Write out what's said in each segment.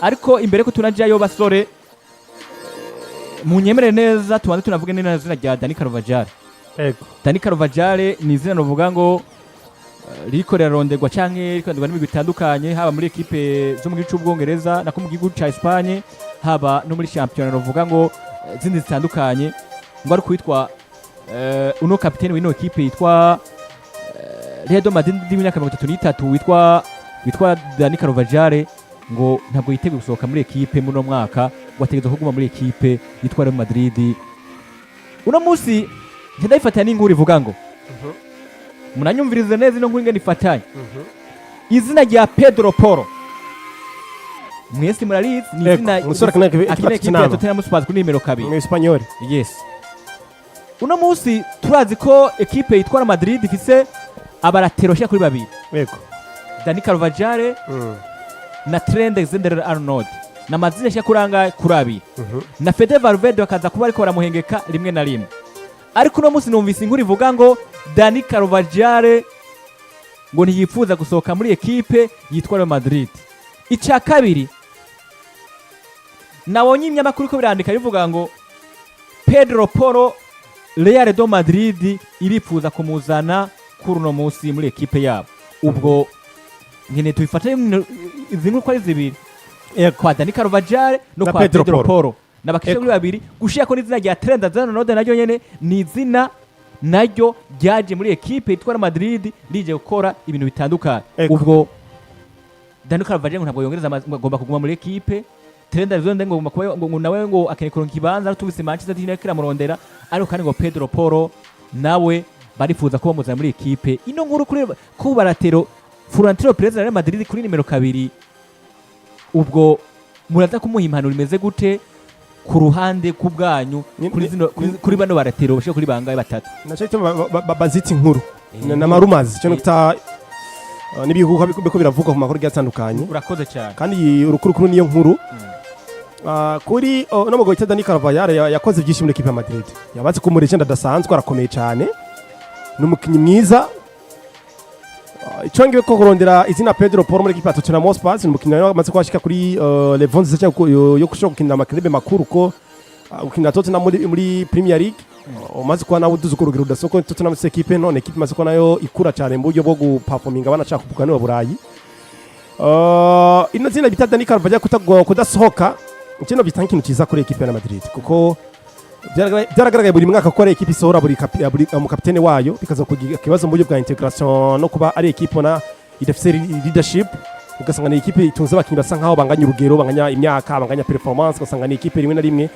Ariko imbere ko tunajayo, basore, munyemerere neza tubanze tunavuge neza izina rya Dani Carvajal. Dani Carvajal ni izina novuga ngo ririko rirarondegwa canke ririko rirarondegwa n'imigwi itandukanye, haba muri ekipe zo mu gihugu c'Ubwongereza, nako mu gihugu ca Espagne, haba no muri shampiyona novuga ngo zindi zitandukanye, ngo ari kwitwa uno kapiteni w'ino ekipe yitwa Real de Madrid w'imyaka 33 witwa Dani Carvajal, ngo ntabwo yiteguye gusohoka muri ekipe muri uno mwaka, ngo ategerezwa kuguma muri ekipe yitwa Real Madrid. Uno munsi ntidayifatanya n'inkuru ivuga ngo, munanyumvirize neza ino nkuru ingene ifatanye, izina rya Pedro Porro mwese murarizi, ni izina Umusore akina ekipe akina ekipe ya Tottenham. Tottenham Hotspur kuri nimero 2. Mu Espanyol. Yes, uno munsi turazi ko ekipe yitwa Real Madrid ifise aba latéraux bashika kuri babiri, Dani Carvajal na Trent Alexander-Arnold, na amazina ashika kuri angahe? Kuri abiri. Na Fede Valverde bakaza kuba ariko baramuhengeka rimwe na rimwe. Ariko uno munsi numvise inkuru ivuga ngo Dani Carvajal ngo ntiyipfuza gusohoka muri ekipe yitwa Real Madrid. Icya kabiri, nabonye ibinyamakuru ko birandika bivuga ngo Pedro Porro, Real de Madrid iripfuza kumuzana kuri uno munsi muri ekipe yabo. Ubwo nkeneye tubifate izi nkuru ko ari zibiri, kwa Dani Carvajal no na kwa Pedro Pedro Porro. Porro, nabakisha kuri babiri, gushira ko n'izina rya Trent Alexander-Arnold naryo nyene ni izina naryo ryaje muri ekipe yitwa Real Madrid rije gukora ibintu bitandukanye. Ubwo Dani Carvajal ngo ntabwo yongereza ngo agomba kuguma muri ekipe. Trent Alexander ngo agomba kuba ngo nawe ngo akeneye kuronka ikibanza, tubise Manchester City iriko iramurondera. Ariko kandi ngo Pedro Porro nawe barifuza ko bamuzana muri ekipe. Ino nkuru kuri ku ba latéraux, Florentino Perez na Real Madrid kuri nimero 2, ubwo muraza kumuha impanuro imeze gute ku ruhande ku bwanyu kuri zino kuri bano ba latéraux bashika kuri bangahe? Batatu. Naco gituma bazita inkuru n'ama rumeurs, cyo nita n'ibihuha biko biravugwa ku makuru agiye atandukanye. Urakoze cyane. Kandi urukurukuru niyo nkuru. Kuri oh, no mugabo witwa Dani Carvajal yakoze byinshi muri equipe ya Madrid, yabatse ku muregenda adasanzwe, arakomeye cyane, ni umukinnyi mwiza. Ico ngiye ko kurondera izina Pedro Porro muri equipe ya Tottenham Hotspur, ni umukinnyi nawe amaze kuhashika kuri level nziza cyane yo gushobora gukinira ama club makuru, ko gukinira Tottenham muri Premier League, umaze kuba nawe uduze urugero rudasoko. Tottenham si equipe none, equipe imaze kuba nayo ikura cyane mu buryo bwo guperforminga, banashaka ku mugabane wa Burayi. Ino zina bita Dani Carvajal kudasohoka kino bita nk'ikintu cyiza kuri equipe ya Madrid, kuko byaragaragaye buri mwaka ko ari equipe isohora buri umukapitene wayo, bikaza kugira ikibazo mu buryo bwa integration no kuba ari equipe na idafise leadership, ugasanga ni equipe itunze abakinnyi basa nkaho banganya urugero, banganya imyaka, banganya performance, ugasanga ni equipe rimwe na rimwe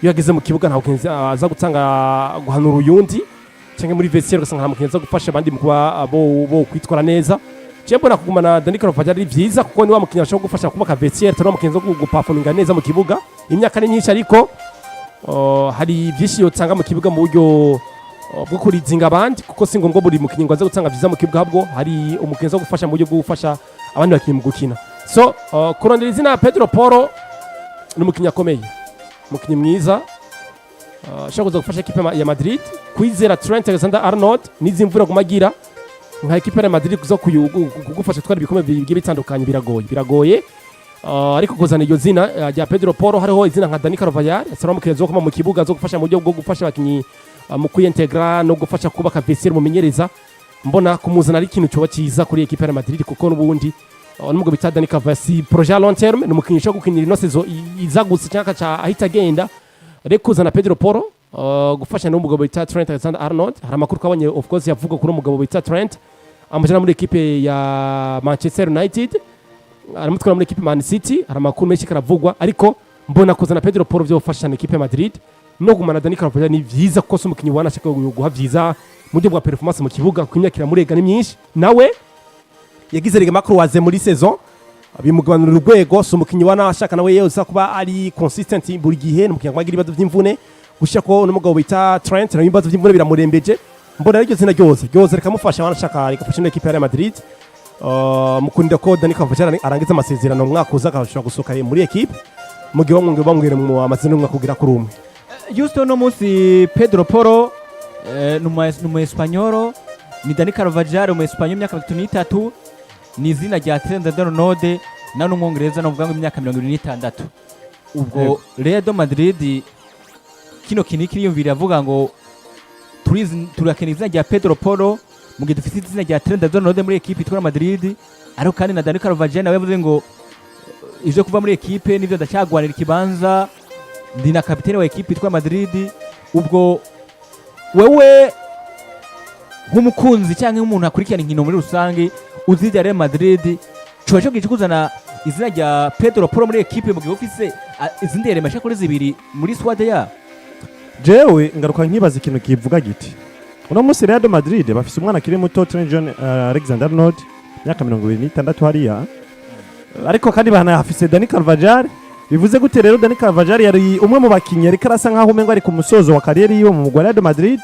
iyo yageze mu kibuga nta mukinzi aza gutanga guhanura uyundi, cyangwa muri vestiaire ugasanga nta mukinzi aza gufasha abandi mu kuba bo kwitwara neza. Je mbona kugumana Dani Carvajal ari vyiza, kuko ni wa mukinyi ashobora gufasha kubaka vestiaire, atari wa mukinyi wo guperforminga neza mu kibuga. Imyaka ni myinshi, ariko hari byinshi yotanga mu kibuga mu buryo bwo kurizinga abandi, kuko si ngombwa buri mukinyi ngo aze gutanga vyiza mu kibuga, ahubwo hari umukinyi wo gufasha mu buryo bwo gufasha abandi bakinyi mu gukina. So kurondera izina Pedro Porro, ni umukinyi akomeye, umukinyi mwiza ashobora kuza gufasha ekipe ya Madrid. Kwizera Trent Alexander-Arnold n'izi mvura guma agira nka ekipe ya Madrid kuza kugufasha gutwara ibikombe bigiye bitandukanye biragoye, biragoye. Ariko kuzana iryo zina rya Pedro Porro, hariho izina nka Dani Carvajal asaba umukinyi zo kuma mu kibuga, zo gufasha mu buryo bwo gufasha abakinyi mu kwiyintegra no gufasha kubaka vestiaire, mumenyereza, mbona kumuzana ari ikintu cyoba cyiza kuri ekipe ya Madrid, kuko n'ubundi nubwo bita Dani Carvajal si projet à long terme, ni umukinyi ushobora gukinira ino saison iza gusa cyangwa akaca ahita agenda. Rero kuzana Pedro Porro gufasha n'umugabo bita Trent Alexander-Arnold, hari amakuru twabonye of course yavuga kuri umugabo bita Trent amujana muri ekipe ya Manchester United, aramutwara muri ekipe Man City, hari amakuru menshi karavugwa. Ariko mbona kuzana Pedro Porro byofasha cyane ekipe ya Madrid, no gumana Dani Carvajal ni vyiza, kuko si umukinyi wanashaka guha vyiza mu buryo bwa performance mu kibuga, kuko imyaka iramurega ni myinshi, nawe yagize ligaments croisés muri saison, bimugabanurira urwego. Si umukinyi wanashaka nawe yoza kuba ari consistent buri gihe, ni umukinyi agira ibibazo by'imvune, gushya ko n'umugabo bita Trent nawe ibibazo by'imvune biramurembeje. Mbona ariryo zina ryose ryose rikamufasha, wanashaka rigafasha ino ekipe ya Real Madrid. Mukunda ko Dani Carvajal arangiza amasezerano mu mwaka uza, akashobora gusohoka muri ekipe, mu gihe bamwongera mu amasezerano y'umwaka ugera kuri umwe. Houston, no munsi Pedro Porro ni umu Espanyol, ni Dani Carvajal umu Espanyol w'imyaka 33, ni izina rya Trent Alexander-Arnold. Nawe n'Umwongereza, novuga ngo imyaka 26. Ubwo Real de Madrid kino kintu kiriyumvira, avuga ngo turizi turakeneye izina rya Pedro Porro mu gihe dufite izina rya Trent Alexander-Arnold muri ekipe itwara Madrid. Ariko kandi na Dani Carvajal nawe yavuze ngo ivyo kuva muri ekipe nivyo, ndacyagwanira ikibanza, ndi na kapitene wa ekipe itwara Madrid. Ubwo wewe nk'umukunzi cyangwa nk'umuntu akurikirana inkino muri rusange, uzi ibya Real Madrid, coba cyo kuzana izina rya Pedro Porro muri ekipe mu gihe ufise izindi éléments kuri zibiri muri squad ya Jewe ngaruka nkibaza ikintu kivuga giti: uno munsi Real de Madrid bafise umwana akiri muto, Trent John Alexander Arnold, imyaka 26 hariya, ariko kandi banahafise Dani Carvajal. Bivuze gute rero? Dani Carvajal yari umwe mu bakinyi ariko arasa nkaho umengo ari ku musozo wa carrière yiwe mu mugwi wa Real de Madrid.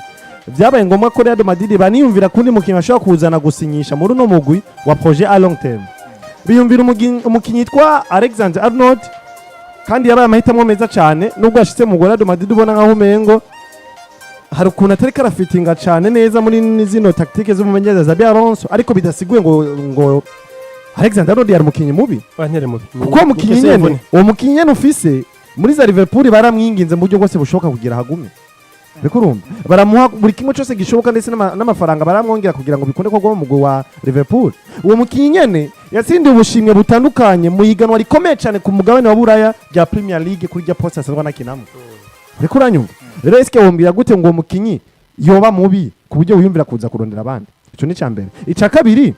Vyabaye ngombwa ko Real de Madrid baniyumvira kundi mukinyi bashobora kuzana gusinyisha muri uno mugwi wa projet à long terme. Biyumvira umukinyi yitwa Alexander Arnold, kandi yabaye amahitamo meza cyane, nubwo yashitse mu mugwi wa Real de Madrid ubona nkaho umengo hari ukuntu atari karafitinga cyane neza muri zino tactique z'umumenyereza Xabi Alonso, ariko bidasiguye ngo Alexander Arnold yari umukinyi mubi. Bantere mubi. Kuko uwo mukinyi nyene, uwo mukinyi nyene ufise muri za Liverpool, baramwinginze mu buryo bwose bushoboka kugira hagume. Uriko urumva, baramuha buri kimwe cyose gishoboka, ndetse n'amafaranga baramwongera kugira ngo bikunde ko aguma mu mugwi wa Liverpool. Uwo mukinyi nyene yatsindiye ubushimwe butandukanye mu higanwa rikomeye cyane ku mugabane wa Buraya rya Premier League, kuri rya poste asanzwe anakinamo. Uriko uranyumva rero? Eske wombwira gute ngo uwo mukinyi yoba mubi ku buryo wiyumvira kuza kurondera abandi? Ico ni icya mbere. Icya kabiri,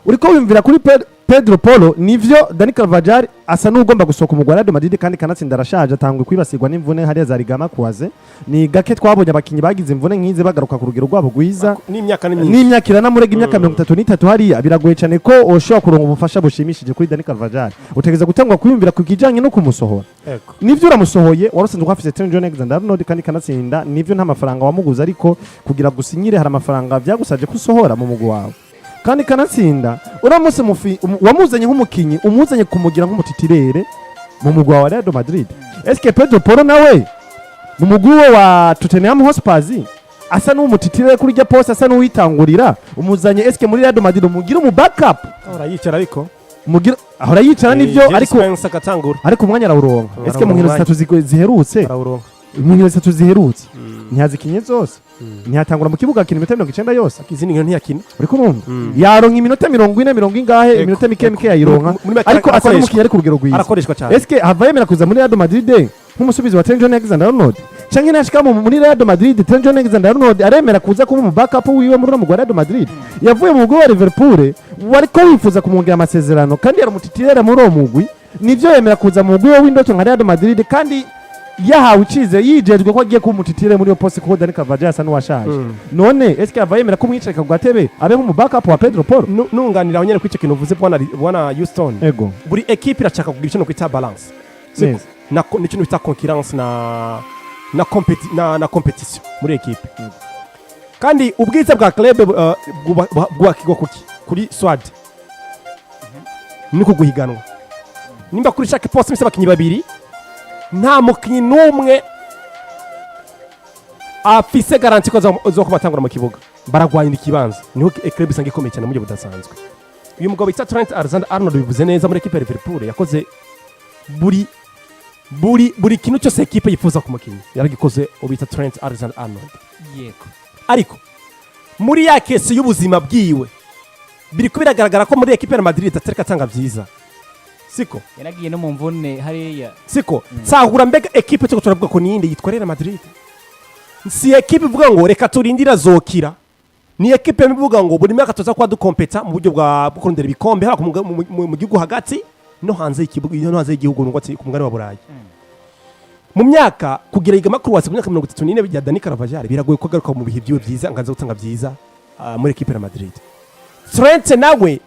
uriko wiyumvira kuri Pedro Porro. Nivyo, Dani Carvajal asa n'ugomba gusohoka umugwi wa Real Madrid, kandi kanatsinda arashaje, atangwe kwibasirwa n'imvune hariya za ligaments croisés. Ni gake twabonye abakinyi bagize imvune nk'izi bagaruka ku rugero rwabo rwiza. N'imyaka ni myinshi. N'imyaka iranamurega, imyaka 33 hariya. Biragoye cyane ko ushobora kuronka ubufasha bushimishije kuri Dani Carvajal. Utegereza gutangwa kwiyumvira ku kijanye no kumusohora. Nivyo, uramusohoye, wari usanzwe uhafise Trent John Alexander Arnold, kandi kanatsinda nivyo nta mafaranga wamuguze, ariko kugira gusinyire hari amafaranga vyagusabye ko usohora mu mugwi wawe. Kandi kanatsinda uramutse wamuzanye nk'umukinyi, umuzanye kumugira nk'umu titulaire mu mugwi wa Real Madrid. Eske Pedro Porro nawe mu mugwi we wa Tottenham Hotspur asa n'umu titulaire kuri rya poste, asa n'uwitangurira? Umuzanye eske muri Real Madrid umugira umu backup? Ahora yicara ariko. Umugira ahora yicara nivyo, ariko Spence agatangura. Ariko umwanya arawuronka. Eske mu nkino Arawuronka. zitatu ziherutse, arawuronka. mu nkino zitatu ziherutse ntiyazikinye zose, ntiyatangura mu kibuga, akina iminota 90 yose. Izindi nkino ntiyakina. Uriko urumva, yaronka iminota 40, mirongo ingahe, iminota mike mike yayironka, Muri make ariko asa arakoreshwa. n'umukinnyi ari ku rugero rwiza. Arakoreshwa cyane. Eske hava yemera kuza muri Real Madrid nk'umusubizi wa Trent John Alexander Arnold, canke nashika muri Real Madrid, Trent John Alexander Arnold aremera kuza kuba umu backup wiwe muri uno mugwi wa Real Madrid? Yavuye mu mugwi wa Liverpool wariko wifuza kumwongera amasezerano, kandi yari umu titulaire muri uwo mugwi. Nivyo, yemera kuza mu mugwi we w'indoto nka Real Madrid, kandi yahawe icizere, yijejwe ko agiye kuba umu titulaire muri iyo poste, kuko Dani Carvajal asa n'uwashaje. None eske ava yemera kumwicarika ku gatebe abe nk'umu backup wa Pedro Porro? Nunganira aho nyene kuri icyo kintu uvuze, bwana Houston. Ego. Buri ekipe irashaka kugira ikintu kwita balance. Siko? Neza. Na n'ikintu bita concurrence na competition muri ekipe. Kandi ubwiza bwa club bwubakirwa kuki? Kuri squad, niko guhiganwa. Nimba kuri chaque poste mfise abakinyi babiri, nta mukinyi n'umwe afise garantie ko azokuba atangura mu kibuga, baragwanira ikibanza, niho club isanga ikomeye cyane mu buryo budasanzwe. Uyu mugabo bita Trent Alexander Arnold, bivuze neza, muri ekipe ya Liverpool yakoze buri kintu cyose ekipe yifuza ku mukinnyi, yaragikoze uwo bita Trent Alexander Arnold. Ariko muri ya case y'ubuzima bwiwe, biriko biragaragara ko muri ekipe ya Madrid atariko atanga vyiza, siko? Yaragiye no mu mvune hariya. Siko tsahura. Mbega ekipe turiko turavuga ko niyindi yitwa Real Madrid, si ekipe ivuga ngo reka turindire azokira. Ni ekipe ivuga ngo buri mwaka tuza kuba dukompeta mu buryo bwo kurondera ibikombe, haba mu gihugu hagati no hanze y'ikibuga, no hanze y'igihugu, ngo ati ku mugabane wa Burayi. Mu myaka kugira yiga makuru wase, ku myaka 34 ya Dani Carvajal, biragoye ko agaruka mu bihe byiwe byiza ngo aze gutanga byiza muri ekipe ya Madrid. Trent nawe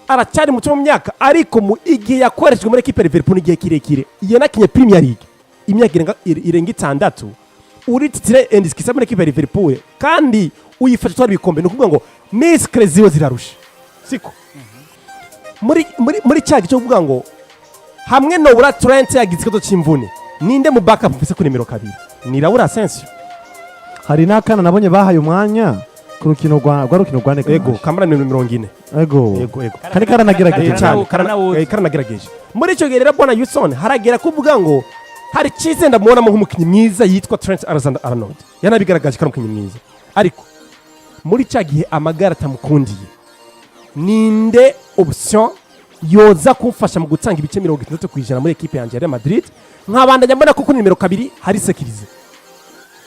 aracyari muto mu myaka, ariko mu igihe yakoreshejwe muri ekipe ya Liverpool igihe kirekire, yanakinye Premier League imyaka irenga 6, uri titulaire indiscutable muri ekipe ya Liverpool, kandi uyifasha gutwara ibikombe. Ni ukuvuga ngo muscles ziwe zirarusha, siko? Muri cya gice cyo kuvuga ngo hamwe nobura Trent yagize ikibazo cy'imvune, ninde mu backup mfise kuri nimero 2? Ni Raul Asensio. Hari n'akana nabonye bahaye umwanya ku rukino rwa rukino rwa Ego. Necaxa. Kamara nimero 40. Ego. Yego, yego. Kandi karanagerageje. Cyane. Karanawuzi. Karanagerageje. Muri icyo gihe rero, bwana Yuson, haragera kuvuga ngo hari icyizere ndamubonamo nk'umukinnyi mwiza yitwa Trent Alexander Arnold. Yanabigaragaje ko ari umukinnyi mwiza, ariko muri cya gihe amagara atamukundiye, ninde option yoza kumfasha mu gutanga ibice 60% muri ekipe yanjye ya Real Madrid, nkabandanya mbona ko kuri nimero 2 hari sécurisé?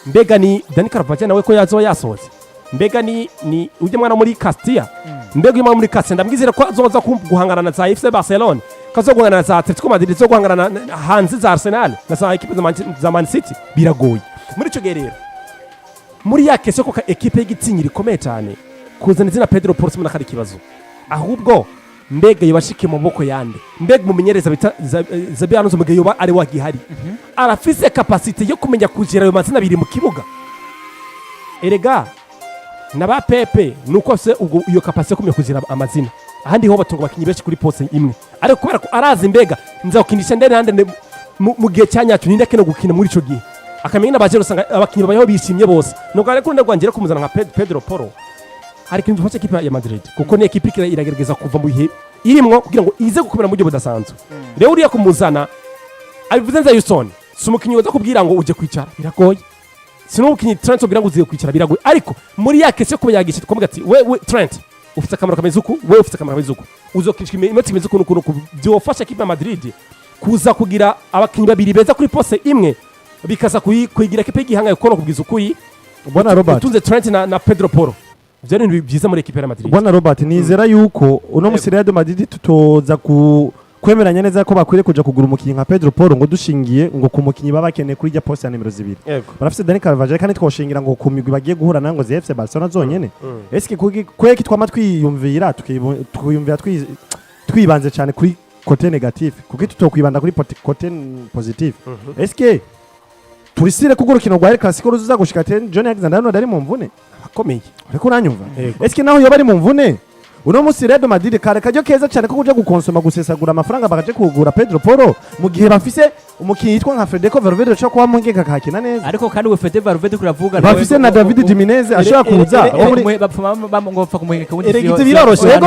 Mbega ni Dani Carvajal nawe ko yazoba yasohotse? Mbega ni ujya mwana muri Castilla? Mbega uyu mwana muri Castilla ndamwizera ko azoza guhangana na za FC Barcelona, ko azo guhangana na za Atletico Madrid, zo guhangana hanze za Arsenal na za ekipe za Man City? Biragoye. Muri ico gihe rero, muri ya question ko ekipe y'igitinyiro ikomeye cyane, kuzana izina Pedro Porro simona kari ikibazo. Ahubwo mbega yobashike mu maboko yande? Mbega umumenyereza bita Xabi Alonso, mugihe yoba ari wagihari, arafise capacité yo kumenya kugera ayo mazina abiri mu kibuga? Erega na ba Pepe nuko afise ubwo iyo capacité yo kumenya kugira amazina. Ahandi ho batunga abakinyi benshi kuri poste imwe, ariko kubera ko arazi mbega nza gukinisha ndende nande mu gihe cya nyacyo, ninde akeneye gukina muri ico gihe, akamenya n'abajere, usanga abakinyi babayeho bishimye bose. Nuko ariko urundi rwanjye kumuzana nka Pedro Porro, hari ikintu gifasha ekipe ya Madrid, kuko ni ekipe iragerageza kuva mu bihe irimwo kugira ngo ize gukomera mu buryo budasanzwe. Rero uriya kumuzana, abivuze neza Yusoni, si umukinnyi waza kubwira ngo uje kwicara, biragoye. Si n'umukinnyi Trent ubwira ngo uziye kwicara, biragoye. Ariko muri ya question yo kuba yagisha, tukavuga ati we Trent ufite akamaro kameze uku, we ufite akamaro kameze uku, uzokinishwa iminota imeze uku n'uku n'uku, byofasha ekipe ya Madrid kuza kugira abakinnyi babiri beza kuri poste imwe, bikaza kuyigira ekipe y'igihangaye, kuko no kubwiza ukuri, Bwana Robert, utunze Trent na Pedro Porro, ibyo ni ibintu byiza muri ekipe ya Madrid. Bwana Robert, nizera yuko uno musi Real Madrid tutoza ku kwemeranya neza ko bakwiriye kuja kugura umukinnyi nka Pedro Porro, ngo dushingiye ngo ku mukinnyi baba bakeneye kuri rya poste ya nimero 2. Barafise Dani Carvajal, kandi twoshingira ngo ku migwi bagiye guhura nayo ngo za FC Barcelona zonyene. Eske kuki kweki twama twiyumvira twiyumvira twibanze cyane kuri côté négatif, kuki tutokwibanda kuri côté positif? Eske turisire kuko urukino rwa El Clasico ruza gushika Trent Alexander Arnold ari mu mvune? Akomeye. Uriko uranyumva? Yego. Eske naho yoba ari mu mvune, uno musi Real Madrid kare kajyo keza cyane ko kuja gukonsoma, gusesagura amafaranga bakaje kugura Pedro Porro, mu gihe bafise umukinnyi yitwa nka Federico Valverde ushobora kuba mungeka akakina neza? Ariko kandi we Fede Valverde kuravuga Bafise na David Jimenez ashobora kuza wo muri bapfa ngo bapfa kumuheka. Erega ivyo biroroshe. Yego.